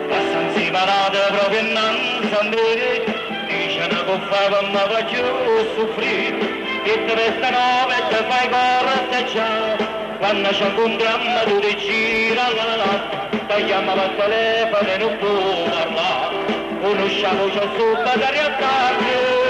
Passa insieme proprio innanzi a me, dice che fa ma va più soffrire, che te resta nove e te fai corteggiare, quando ci incontriamo tu ti gira la la, ti chiama per telefono e non può parlare, conosciamo già sopra da riattacco.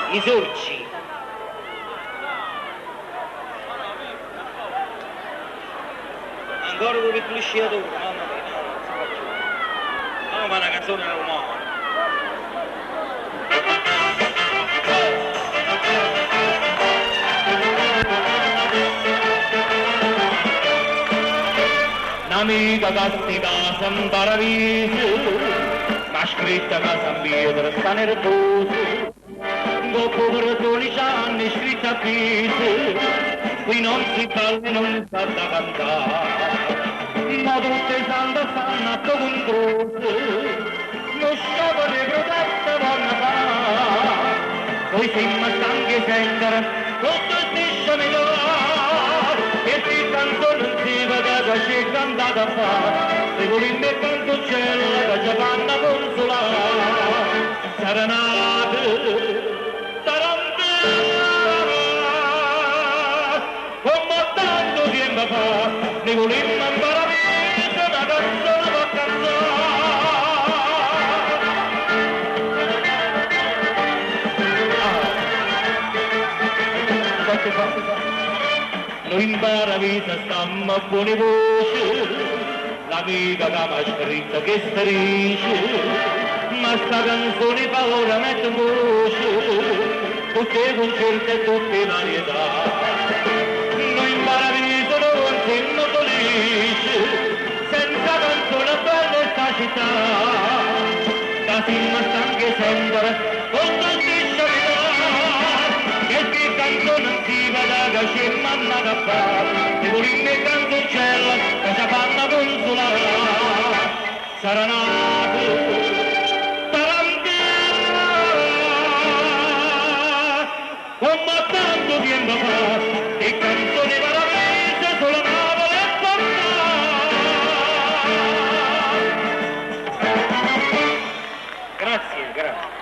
I sorci. Ancora con il sciatore, mamma mia, no, non si fa più. No, ma la canzone era umana. Un'amica che casa in paradiso, ma scritta che San Pietro sta nervoso. Dopo 12 anni scritta a Pisa, qui non si balla e non sa da cantare, ma tutte sante stanno a controso, lo sciopero di protesta vanno a fare, noi siamo stanchi sentire, tutto striscia migliorare, e si canzone non si vede che ci cantata a fare, se volimmo e canzoncella che ci fanno consolare, serenate. Ne volimmo in paradiso una canzone per cantare. Noi in paradiso stiamo a buone voci, l'amica che mi ha scritto che strisce, ma sta canzone fa ora mette voce, tutte i concerti e tutte le varietà. Noi in paradiso non siamo felici, senza canzone bella sta città, da siamo stanchi sempre, con tutti che sti canzone non si vede che ci manna da fare, se volimmo canzoncella che ci fanno consolare, sarà nato tarantella, come papà, e canzoni maravese solo Napoli e portà. Grazie, grazie.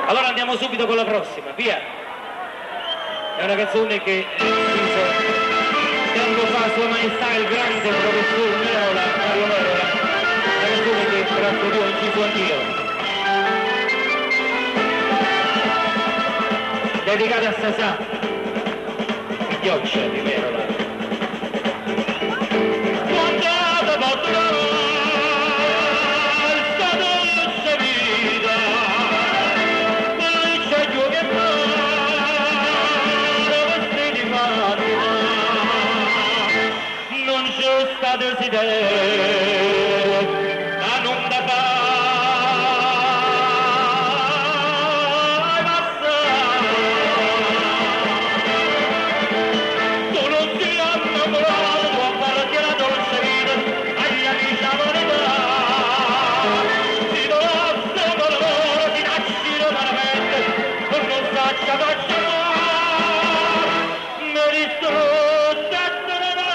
Allora andiamo subito con la prossima, via! È una canzone che hizo tempo fa Sua Maestà il grande professor Merola, Mario Merola, una canzone che grazie a Dio ho inciso anch'io. Dedicata a Sasà, figlioccia di Merola. Quando potrà sta dolce vita, c'è giù che mare, vestiti di Fatima, non c'è sta desiderio, ma non da fai passare. Tu non ti innamorato, tu appartieni alla dolce vita, agli amici la Ti dolce dolore, ti nasci malamente, non saccia faccia mi distrugge e te ne vai,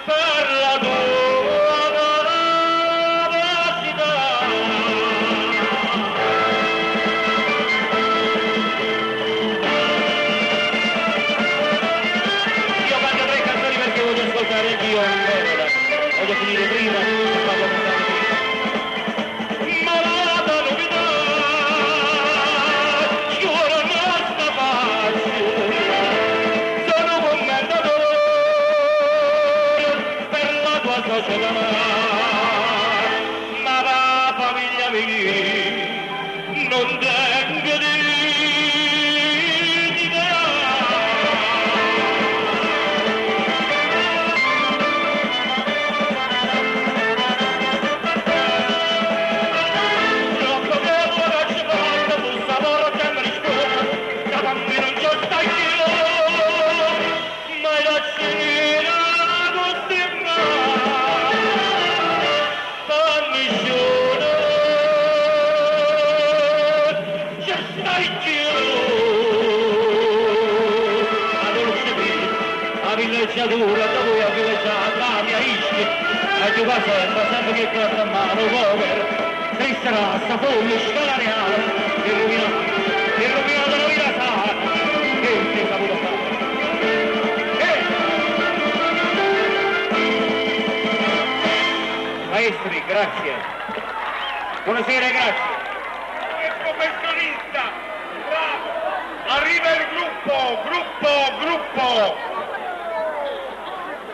per la tua capacità. Io canto tre canzoni perché voglio ascoltare anch'io il Merola. Voglio finire prima e farlo cantare prima. Malata novità, giuro non sta pace, sono commendatore per la tua società, ma la famiglia mia non tengo dignità. Troppo che ora ci porta, bussa porta e mi risponde, da bambino non ci stai più, ma la cena così fammi scione, ci stai più. La dolce vita, la villeggiatura, dove a villeggiare, la mia Ischia, a giocare sempre, sempre che carta in mano, povero, triste rasta, folle, scala reale, e rovinato, e rovinato la vita sana, che si è saputo fare. Eh! Maestri, grazie. Buonasera e grazie. È professionista, bravo. Arriva il gruppo, gruppo, gruppo.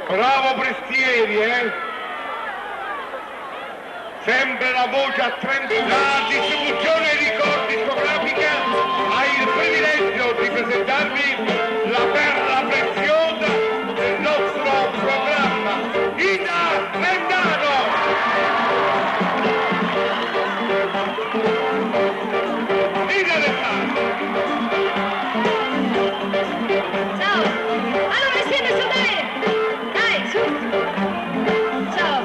Bravo Prestieri, eh? Sempre la voce a 30. La distribuzione Ricord discografica ha il privilegio di presentarvi la perla preziosa del nostro programma, Ida Rendano! Ida Rendano! Ciao! Allora insieme su dai! Dai, su! Ciao!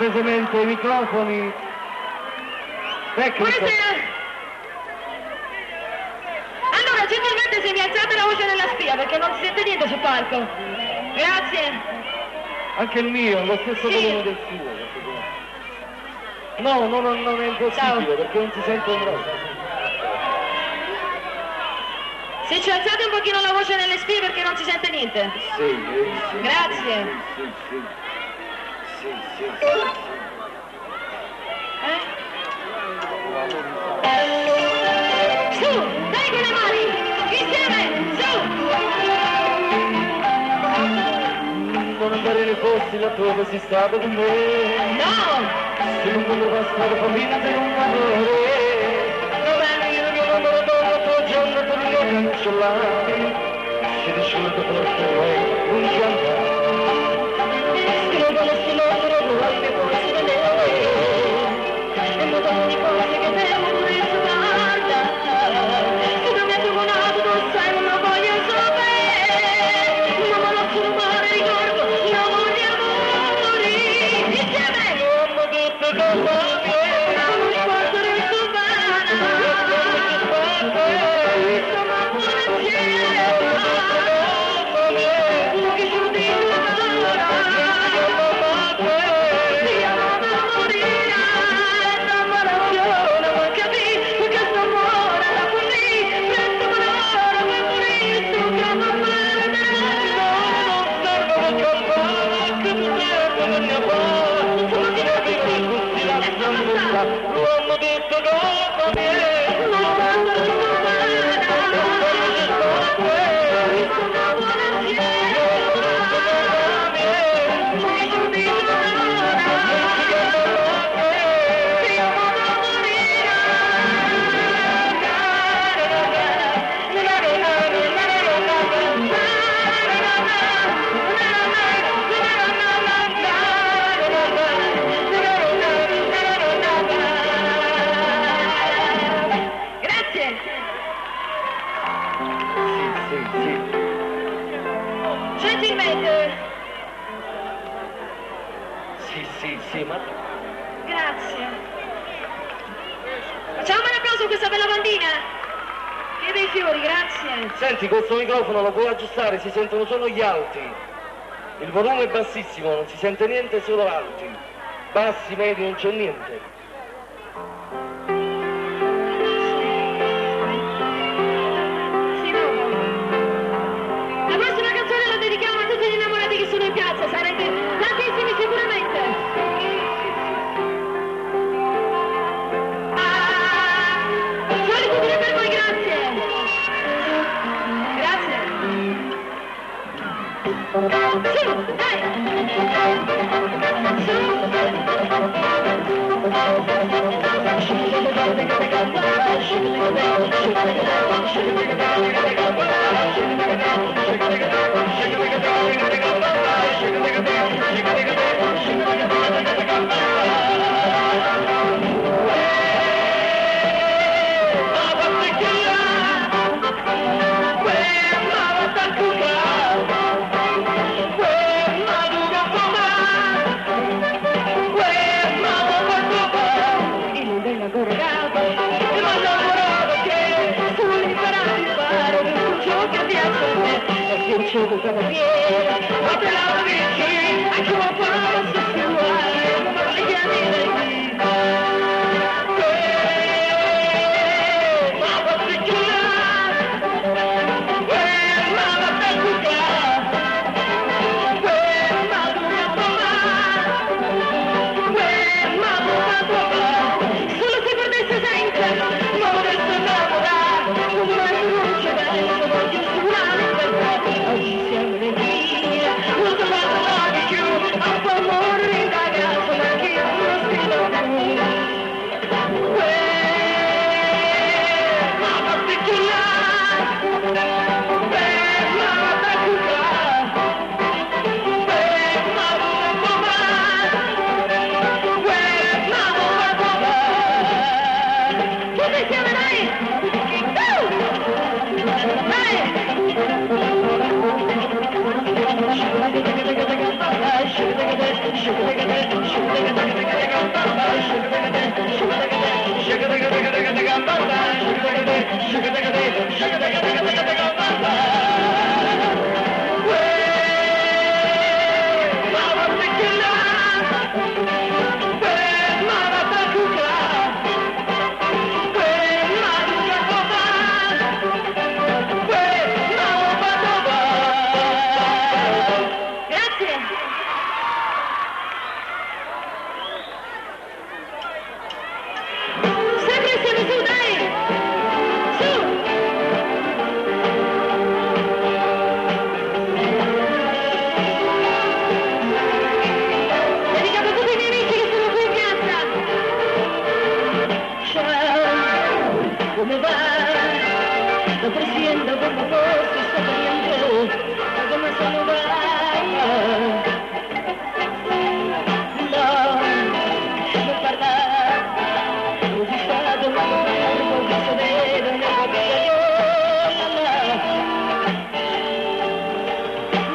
Cortesemente i microfoni. Tecnico. Buonasera. Allora, gentilmente se mi alzate la voce nella spia perché non si sente niente sul palco. Grazie. Anche il mio, lo stesso Sì. volume del suo. No, no, no, non è impossibile Ciao. perché non si sente proprio. Se ci alzate un pochino la voce nelle spie perché non si sente niente. Sì, sì. Grazie. Sì, sì. Sì, sì, sì, sì. Eh? Su, dai con le mani! Insieme, su! Non andare nei posti laddove si sta con me. No! Se non voglio passare famiglia per un amore. Non è io che non me lo do la tua giorno per non cancellare. Se ti scelgo forte non ci andare. Non tutto come L'uomo tutto come Grazie. Sì, sì, sì. Gentilmente. Sì, sì, sì, ma Grazie. Facciamo un applauso a questa bella bambina. Che bei fiori, grazie. Senti, questo microfono lo puoi aggiustare, si sentono solo gli alti. Il volume è bassissimo, non si sente niente, solo alti. Bassi, medi, non c'è niente. Sì, dopo. La prossima canzone la dedichiamo a tutti gli innamorati che sono in piazza, sarete tantissimi sicuramente. Solitudine per voi, grazie. Grazie. Su, dai. Solo se perdesse sempre, ma adesso innamorare, come luce adesso voglio suonare per te. Oggi siamo nel via, non trovato mai più, a favore. Grazie! Sempre insieme su, dai! Su! Dedicato a tutti i miei amici che sono qui in piazza! Ciao, come va? Lo presiento come fosse stato niente, ma come sono va? No, non parlare, non si stato ma non fermo, che si vede nella vita.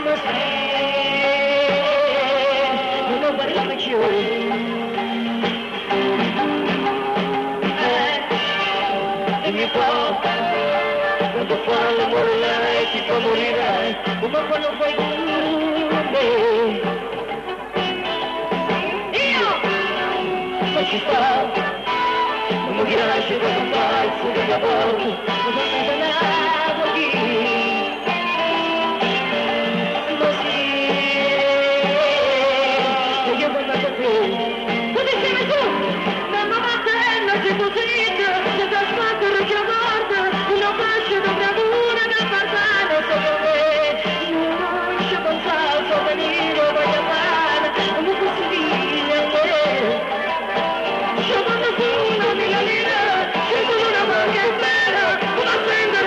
Ma sì, non ho parlato più. Dimmi un po', quando fa l'amore lei ti fa morire, come quando fai tu me. Io! Ma ci sta, non mi piace quando pazzo della porta, ma sono da qui. Ma sì, io voglio a te. Tutti insieme su! Mamma materna, se tu zitta, se ti sbattere che morta, una fascia di bravura da parlare solo me. Non ci pensavo venire, voglio fare, non posso dire. C'è una lira, c'è solo una manca è vera, una senda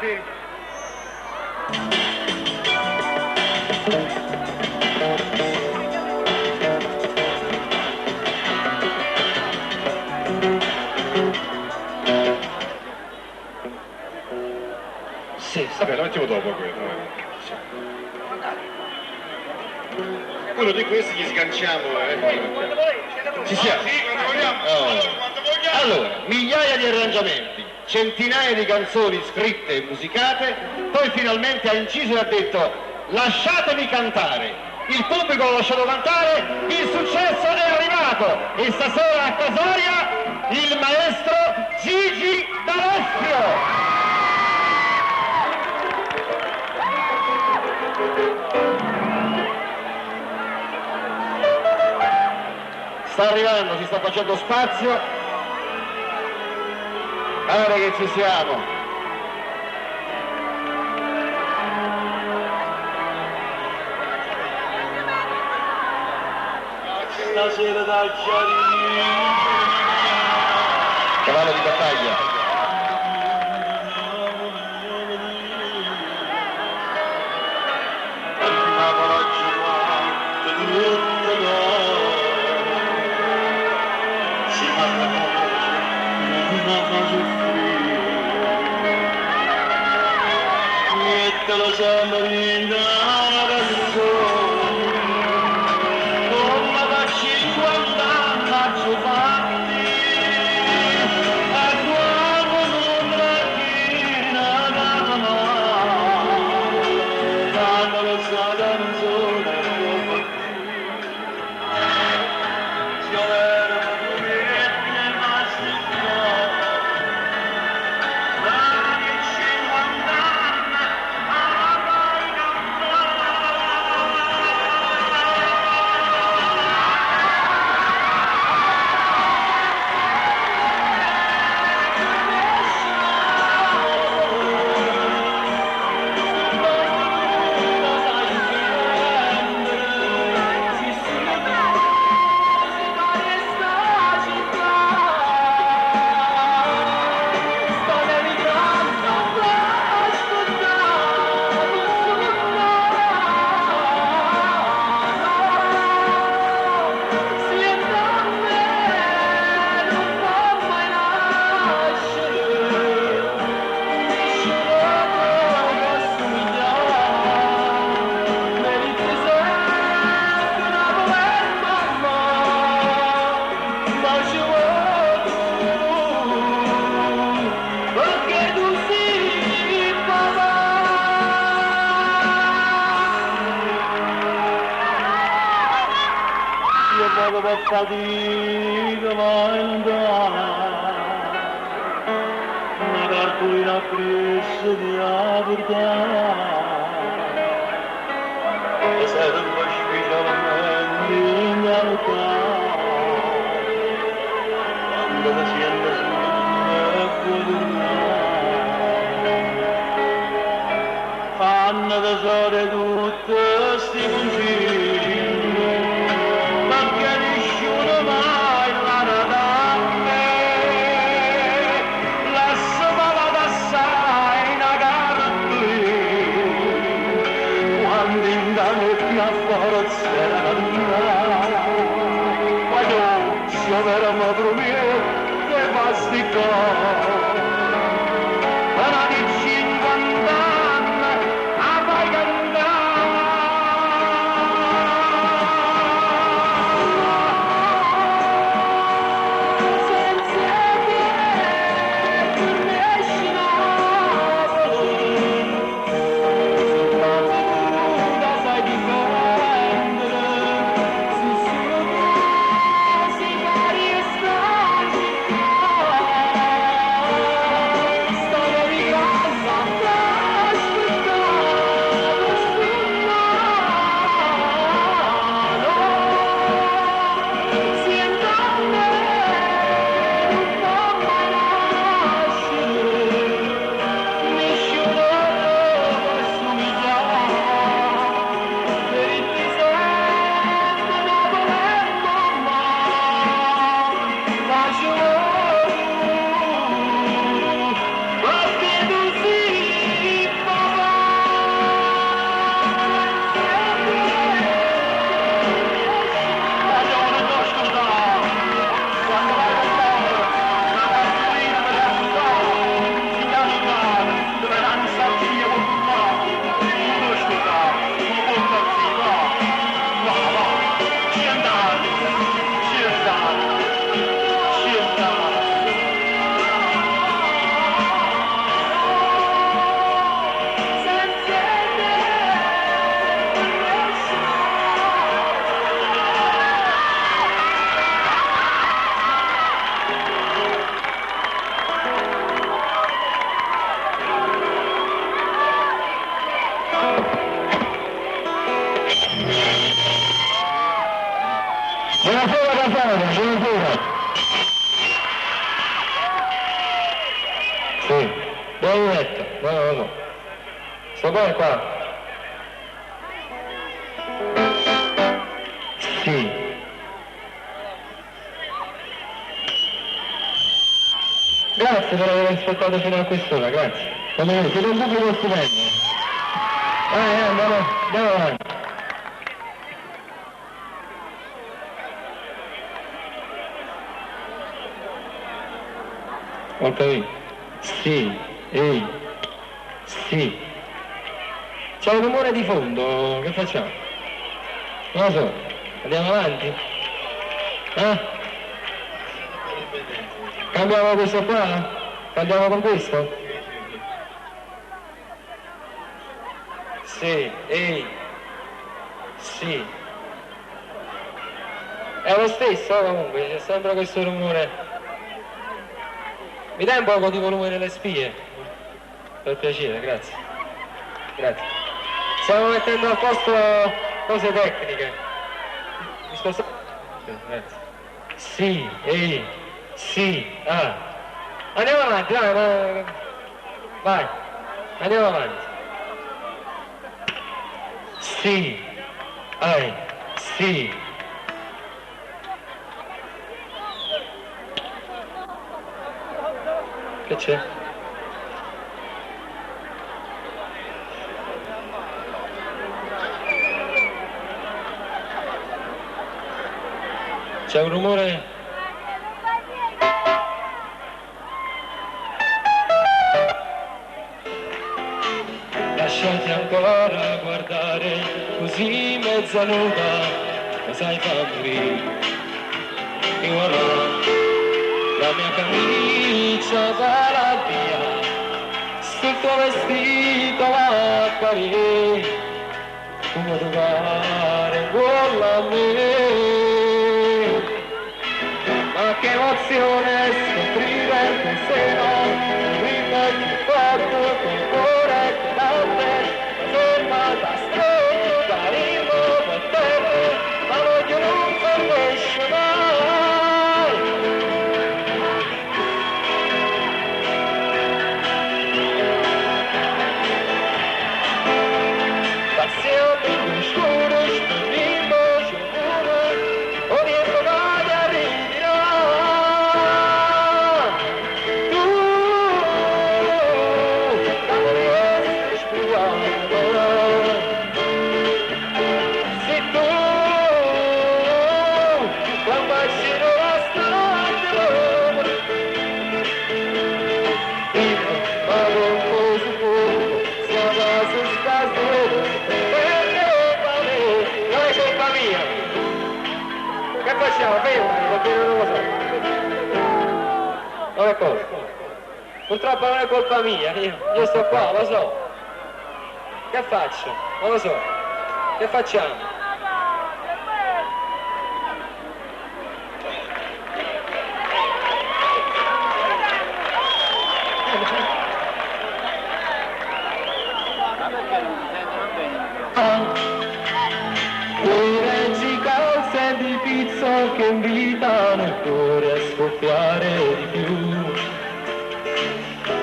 Avanti. Sì, Vabbè, la mettiamo dopo quello. Eh. Sì. Uno di questi gli sganciamo, eh. Ci siamo. Sì, quando vogliamo. Oh. Allora, quando vogliamo. Allora, migliaia di arrangiamenti, centinaia di canzoni scritte e musicate, poi finalmente ha inciso e ha detto lasciatemi cantare. Il pubblico l'ha lasciato cantare, il successo è arrivato e stasera a Casoria il maestro Gigi D'Alessio. Sta arrivando, si sta facendo spazio. Pare che ci siamo. Stasera dal Cavallo di battaglia. Lo sempre in canzone, come da 50 anni fatti, e quando non trattiene la quando lo sa canzone come si era Perché tu sei papà. Io vado per fatica ma in una cartolina presso di verità e serve specialmente in realtà quando ti senti solo e puoi tornare fanno tesoro tutti questi consigli perché nessuno mai l'ha data a me. La sopra assai una cartolina, quando in nebbia forza era naturale. Ma io, se vera madre mia, te masticò. Ma di 50 anni a fai cantare. Buonasera Casale, buonasera. Sì, dove mi metto? No, no, no. Sto bene qua? Sì. Grazie per aver aspettato fino a quest'ora, grazie. Come siete un pubblico stupendo. Vai, andiamo, andiamo avanti. Ho capito. Sì, ehi, sì. C'è un rumore di fondo, che facciamo? Non lo so, andiamo avanti? Eh? Cambiamo questo qua? Cambiamo con questo? Sì, ehi, sì. È lo stesso comunque, c'è sempre questo rumore. Mi dai un poco di volume nelle spie? Per piacere, grazie. Grazie. Stiamo mettendo a posto cose tecniche. Mi sposto? Sì, grazie. Sì, ehi, sì, ah. Andiamo avanti, vai, vai. Vai, andiamo avanti. Sì, ai, sì. Che c'è? C'è un rumore? Lasciati ancora guardare così mezza nuda, ma sai fa morire. E voilà, la mia camicia va via, sul tuo vestito va a parire, come trovare in gola a me. Ma che emozione scoprire il tuo seno, un ritmo più forte, con cuore che batte, la ferma da stretto, da ritmo per terra, ma voglio non finisce mai. Passiamo in scuro, spingo, sciocuro, o dietro vada a ritirare. Tu, non riesci a spiegare. Se tu, quando bacino la strada, ma non posso più, siamo su stasera, non è colpa mia. Che facciamo? Ferma, perché non lo so. Non è colpa. Purtroppo non è colpa mia, io sto qua, lo so. Che faccio? Non lo so. Che facciamo? Ma perché non si sentono bene i microfoni? Quei reggi calze di pizzo che invitano il cuore a scoppiare di più.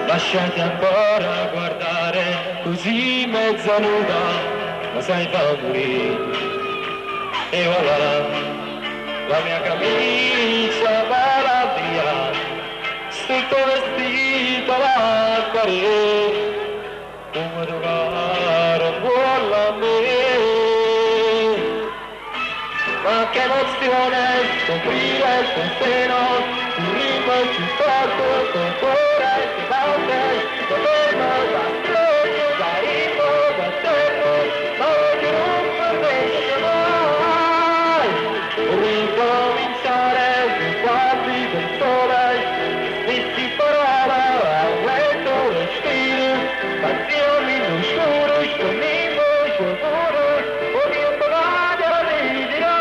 Lasciati ancora guardare così mezza nuda, ma sai fa morire. E voilà, la mia camicia va via, sul tuo vestito va a parere, come trovare un buon a me. Ma che emozione scoprire il tuo seno, un ritmo più forte, con cuore che batte, ti fermo da stretto, da ritmo, da tempo, ma oggi non finisce mai. Ricominciare con guardi del sole, stessi parole, a un letto respiro, passiamo in un scuro, sconimo, sciocuro, o mio padre ridirà.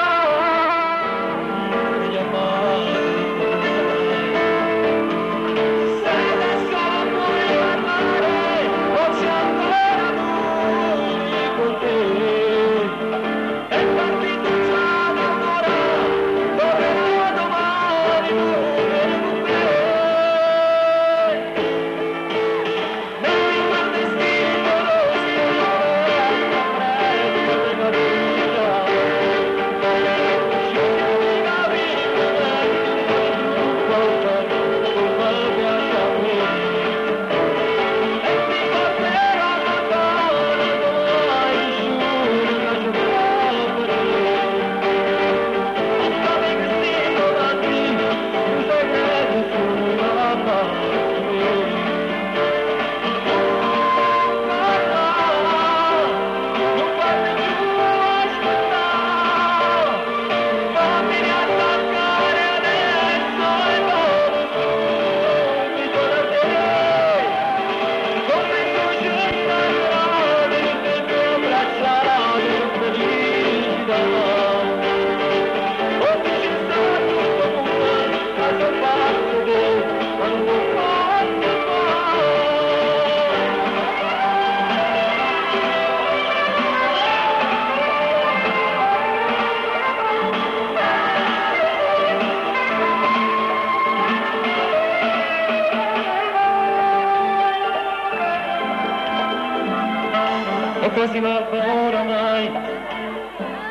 Ho quasi l'alba oramai,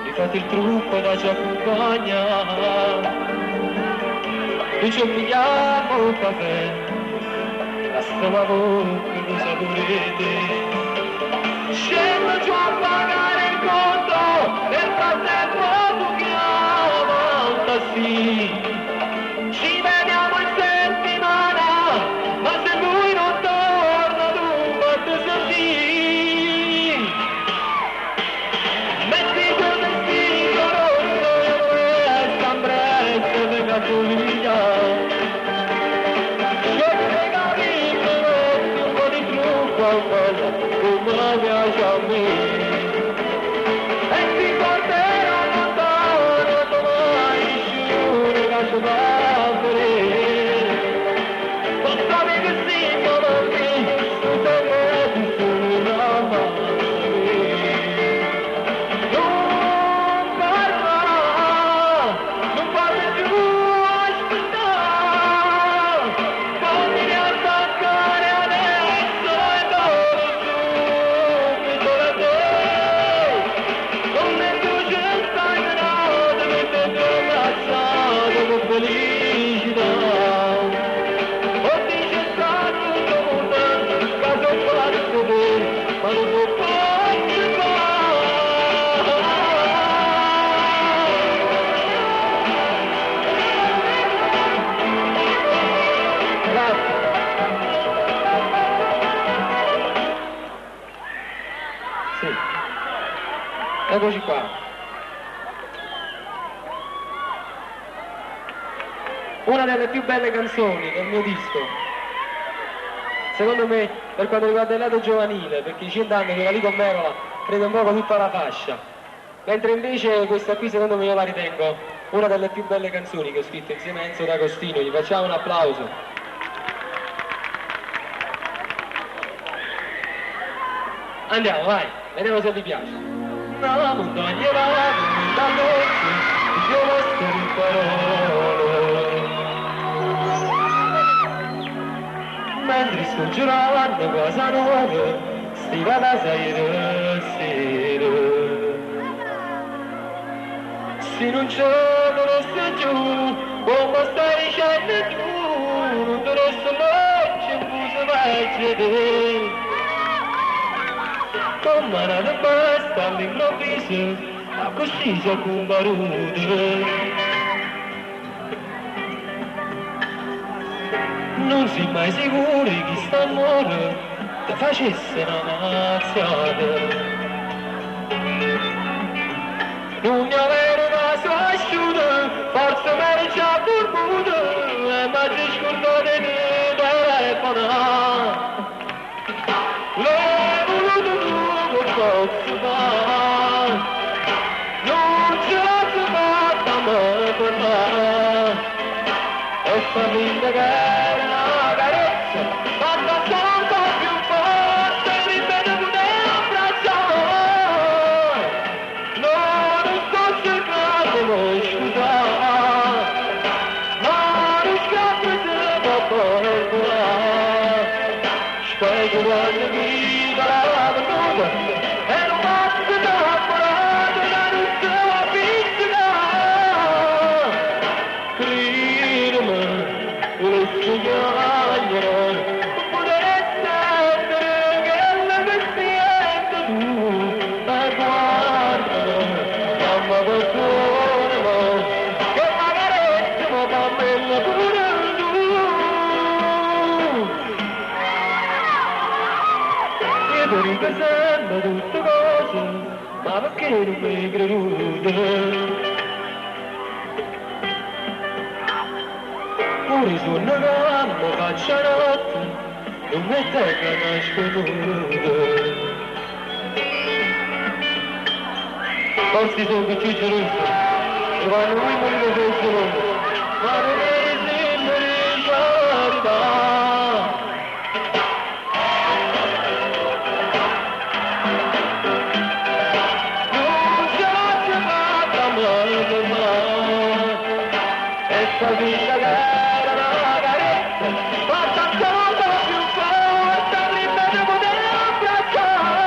rifate il trucco da ci accompagna. Noi ci pigliamo un caffè, la la bocca lo saporete. Scendo giù a pagare il conto, nel frattempo tu chiama un tassì. Ci vediamo in settimana, ma se lui non torna tu fatti sentire. Metti quel vestito rosso e resta presto venga pulita. Scegli capito, metti un po' di trucco a bella, come piace a me. E ti porterò lontano domani, sciure che ci va a vedere. Posso che si bambini, su segreti sulla mano. Non parla, non parla più aspettare, fammi attaccare adesso e dopo subito da te. Come tu ci stai nato, che ti ho abbracciato con felicità. Oggi c'è stato tutto mondo, caso fatto te, ma non lo posso fare. Grazie. Sì. Eccoci qua. Una delle più belle canzoni del mio disco. Secondo me, per quanto riguarda il lato giovanile, perché i 100 anni quella lì con Merola, credo un po' tutta la fascia. Mentre invece questa qui secondo me io la ritengo una delle più belle canzoni che ho scritto insieme a Enzo D'Agostino. Gli facciamo un applauso. Andiamo, vai, vediamo se vi piace. La montagna va, da notte, io vostre parole. Mentre sto girando casa nuova, stiva da sera sera. Se non c'è resta giù, come stai dicendo tu, non ti resta legge, in vai Come una tempesta all'improvviso, a così si è comparuto. Non si mai sicuri chi sta amore ti facesse una mazziata. Non mi avere una sua asciuta, forse mi già dormito, e mi ci scordato di telefonare. L'ho voluto tu che posso fare, non ce l'ho fatta a me parlare. E fa finta che era una carezza, fatta solo un po' più forte, ripeto poter abbracciare. No, non sto cercando di scusare, ma non scappo se può perdonare. Spero quando vita la venuta, e non basta innamorato che non si va a pizzicare. Credimi, volessi chiamare, poter sentire quello che senti tu, e guardami, mamma perdonami, che magari mi fa meglio pure tu. Io ti dico sempre tutte cose, ma perché non mi creduto? Pure sonno che mi faccia notte, non mi tengo nascosto. Forse sono più geloso, e quando voi morite sei geloso, ma non è sempre carità. Non ce l'ho fatta mai mai, e sta vita che era una carezza, fatta ancora più forte, prima di poter abbracciare.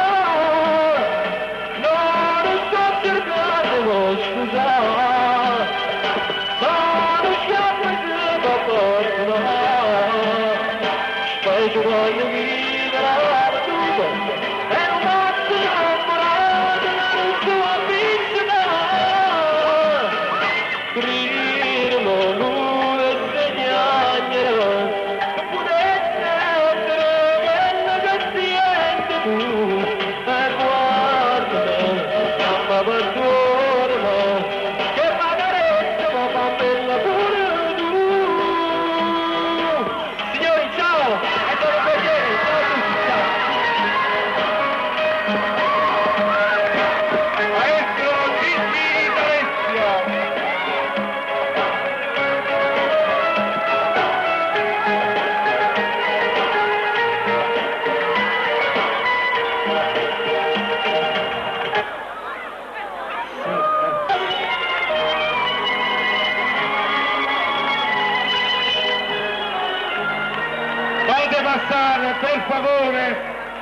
Fate passare, per favore,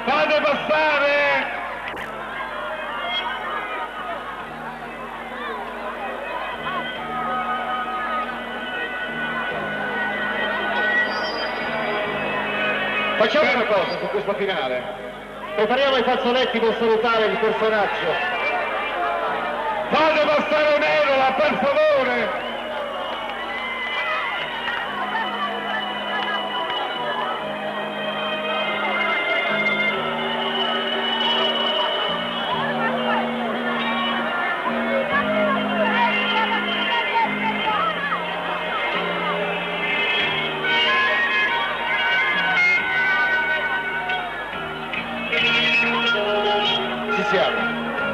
fate passare! Facciamo una cosa su questo finale. Prepariamo i fazzoletti per salutare il personaggio. Fate passare Merola, per favore! Ci siamo.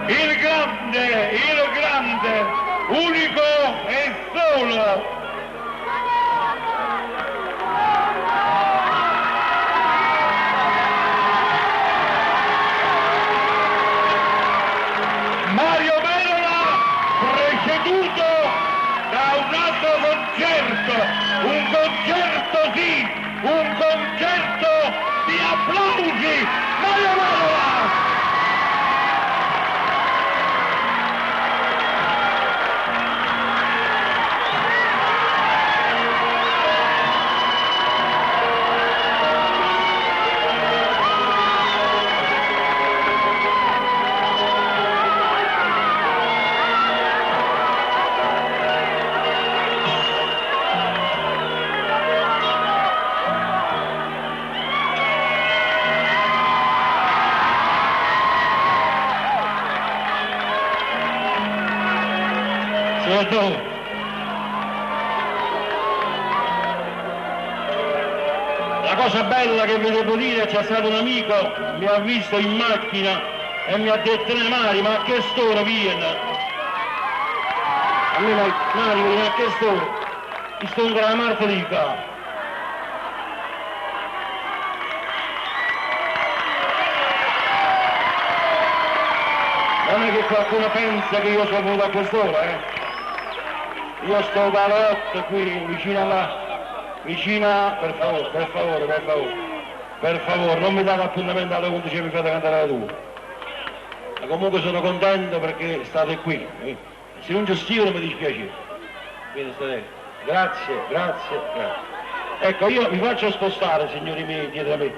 Il grande, il grande, unico e solo. Mario Merola preceduto da un altro concerto, un concerto sì, un concerto di applausi. Mario Merola! Signor Dove. La cosa bella che vi devo dire, c'è stato un amico, mi ha visto in macchina e mi ha detto "Ne Mari, ma a che st'ora viene? A me ma Mari, vieni a che st'ora? Mi sto ancora la martedì qua. Non è che qualcuno pensa che io sono venuto a quest'ora, eh? Io sto dalle 8 qui, vicino alla... vicino... Per favore, per favore, per favore. Per favore, non mi date appuntamento alle 11 e mi fate cantare alle 2. Ma comunque sono contento perché state qui. Se non ci stiano mi dispiace. Quindi state... Grazie, grazie, grazie. Ecco, io vi faccio spostare, signori miei, dietro a me,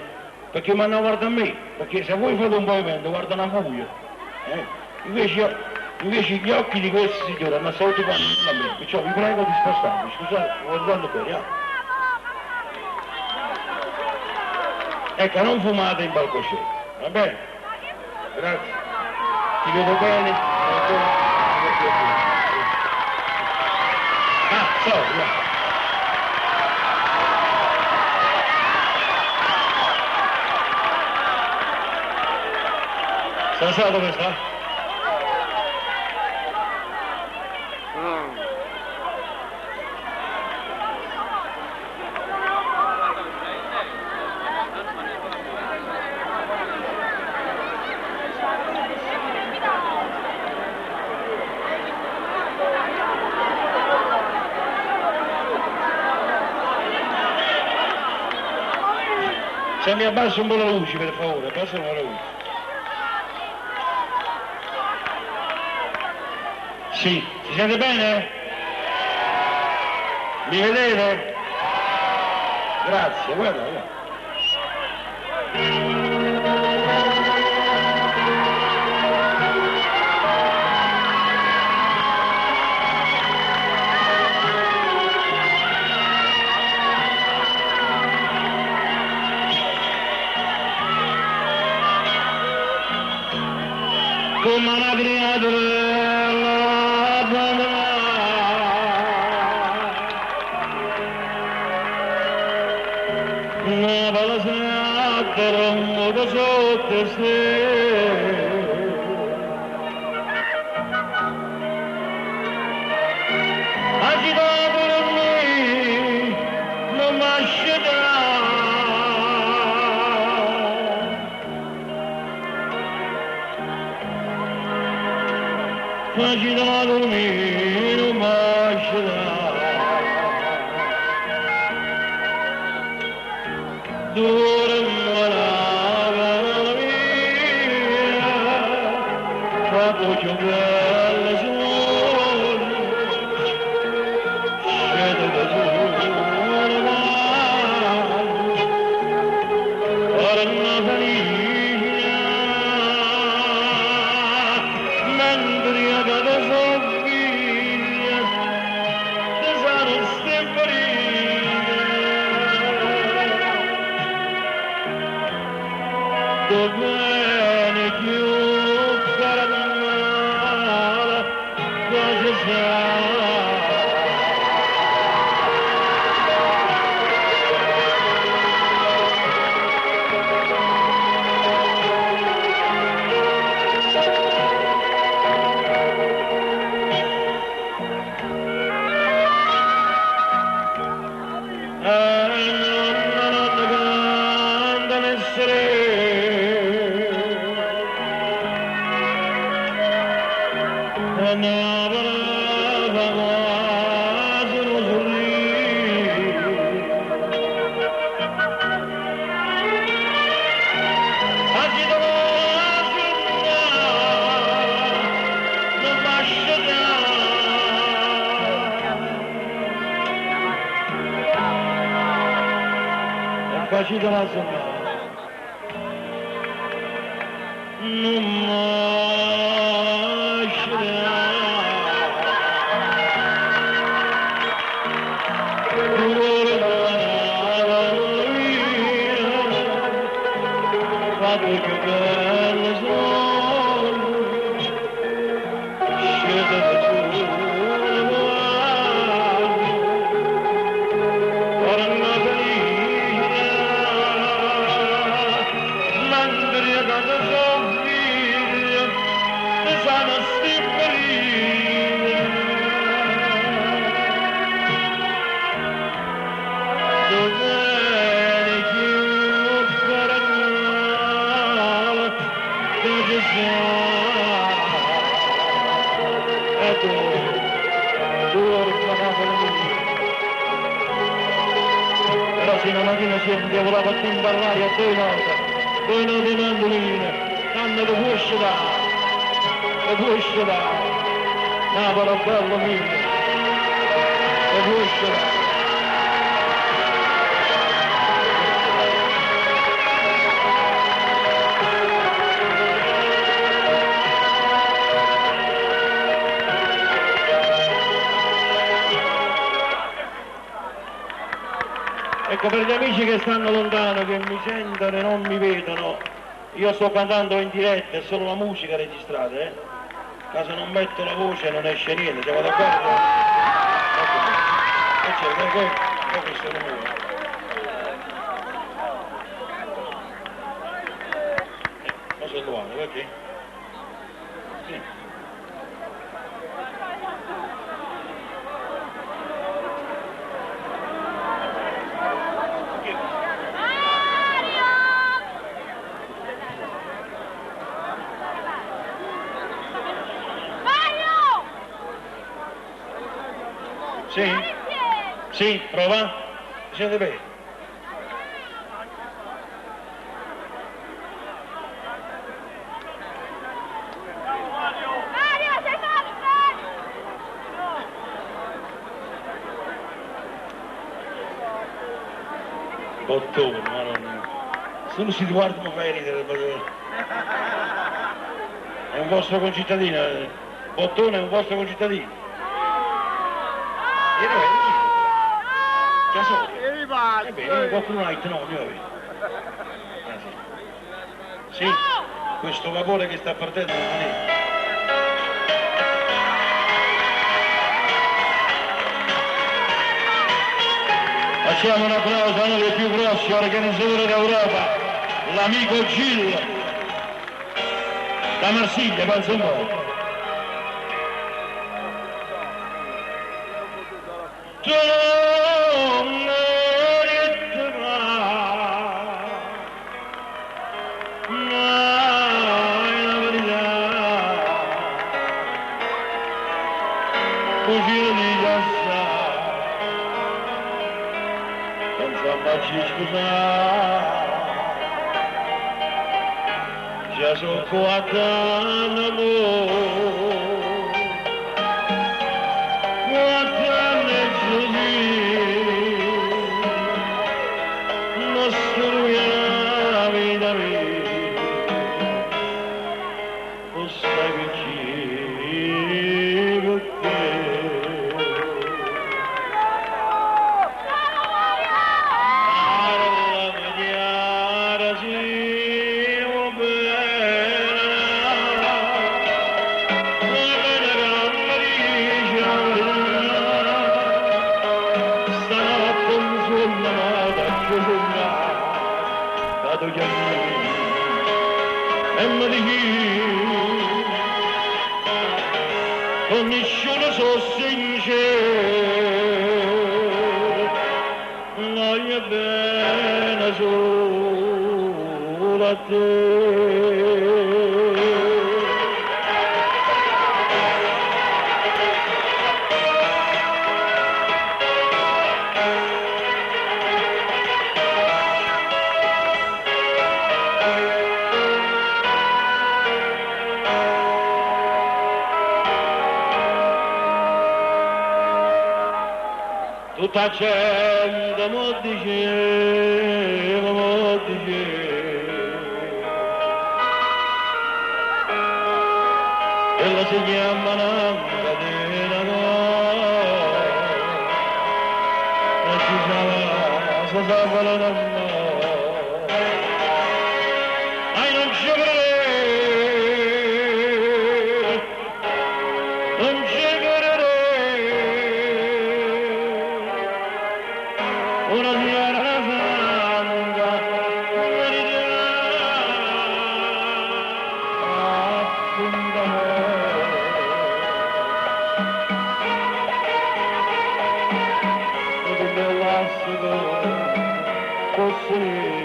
perché mi hanno guardato a me, perché se voi fate un movimento guardano a voi. Invece gli occhi di questi signori hanno tutti quanti a me, perciò vi prego di spostarvi, scusate, guardando bene, ah. Ecco, non fumate in palcoscenico, va bene? Grazie. Ti vedo bene? Ah, sorry. Stasera dove sta? Se mi abbasso un po' la luce, per favore, abbassa un po' la luce. Sì, si sente bene? Mi vedete? Grazie, guarda, guarda. Come una creatura una balasata un sotto se agitato per me non m'asciuta. Facitela durmì, nun m' 'a scetà. Dorme Napule mia, fa 'o cchiù bello suonno, scétate tu, Torna felice, mentre io ca te so' figlia, te sano 'sti ferite. D' 'o bene cchiù carnale ca ce sta. E nonna nonna cantano 'e sirene E Napule fa quase nu surriso. Facitela sunnà, nun m' 'a scetà. E facitela sunnà, nun m' 'a scetà. Fate 'o cchiù bello suonno, scétate tu, Torna felice, mentre io ca te so' figlio, te sano 'sti ferite. D' 'o bene cchiù carnale ca ce sta. E tu, duorme Napule mia. Però si una mattina si è indiavolato a timbarrare a due note 'e mandolino, tanto te può scetà, te può scetà, Napule bello mio, te può scetà. Ecco, per gli amici che stanno lontano, che mi sentono e non mi vedono, io sto cantando in diretta, è solo la musica registrata, eh? Caso non metto la voce non esce niente, siamo d'accordo? Ecco qua. E c'è, che, che, che questo rumore? Ma sono luato, perché? Sì. Mario! Sì? Sì, prova? Mi sente bene? Mario, sei forte! Bottone, madonna. Solo si ti guarda mi fai ridere. È un vostro concittadino. Bottone è un vostro concittadino. E dove? Casoria. Ebbene, qualcuno ha detto no, io avevo. Ah, sì. Sì, questo vapore che sta partendo non è. Facciamo un applauso a uno dei più grossi organizzatori d'Europa, l'amico Gilles, da Marsiglia, pensa un po'. Tu mai, mai la verità. Cucina di giassa, non sa mai scusare. Già sono 4 anni, 4 anni così, non la vita mia, lo sai perché, perché. Parla chiara, sì, va bene, va bene che mi dice la verità. Stanotte mi sono amata, sognata, che tu chiami e mi dici, con nessuno sono sincero, voglio bene solo a te. Tutta gente mi diceva, mi diceva, e la si chiama una catena, e si sa, si sa qual è Ai non ci credere, non ci credere, una sera santa verità appuntamento dell'elastico così.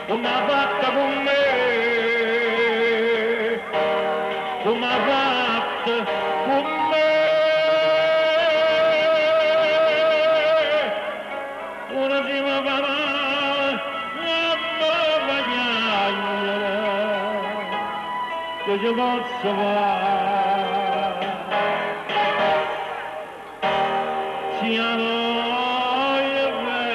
Come ha fatta con me, come ha fatta con me. Ora si va va va, va che ci posso fare? Siamo io e me.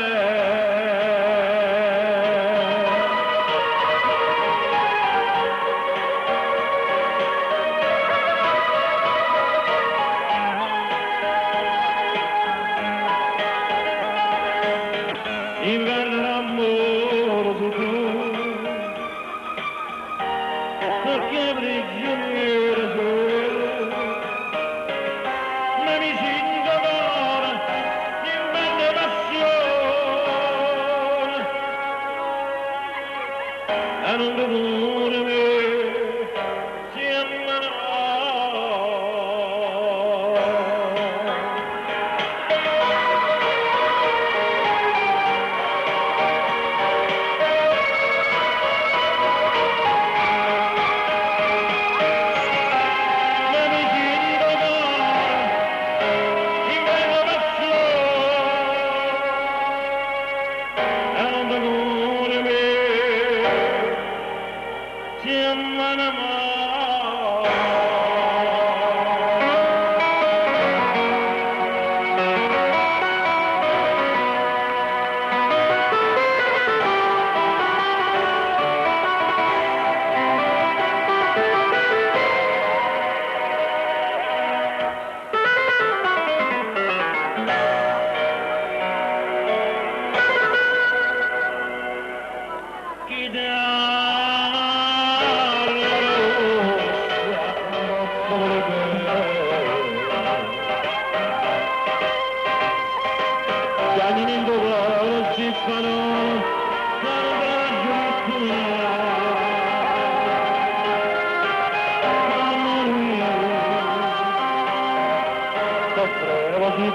Inverno amore su tu, perché prigioniero sono.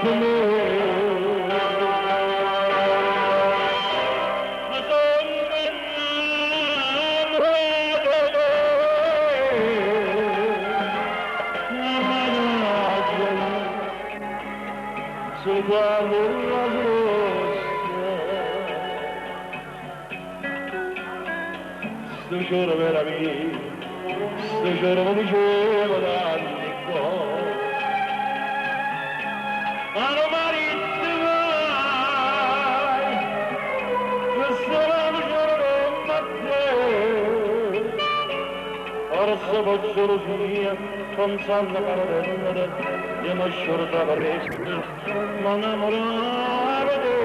pe' me. Me songo 'nnammurato 'e te. Mannaggia, sul quando la rossa. Sto giorno vera mia, sto giorno mi diceva d'anni qua. Ma non marito mai, questo giorno a te. Forse per gelosia, pensando che io mi sciorta per ma innamoravo di te.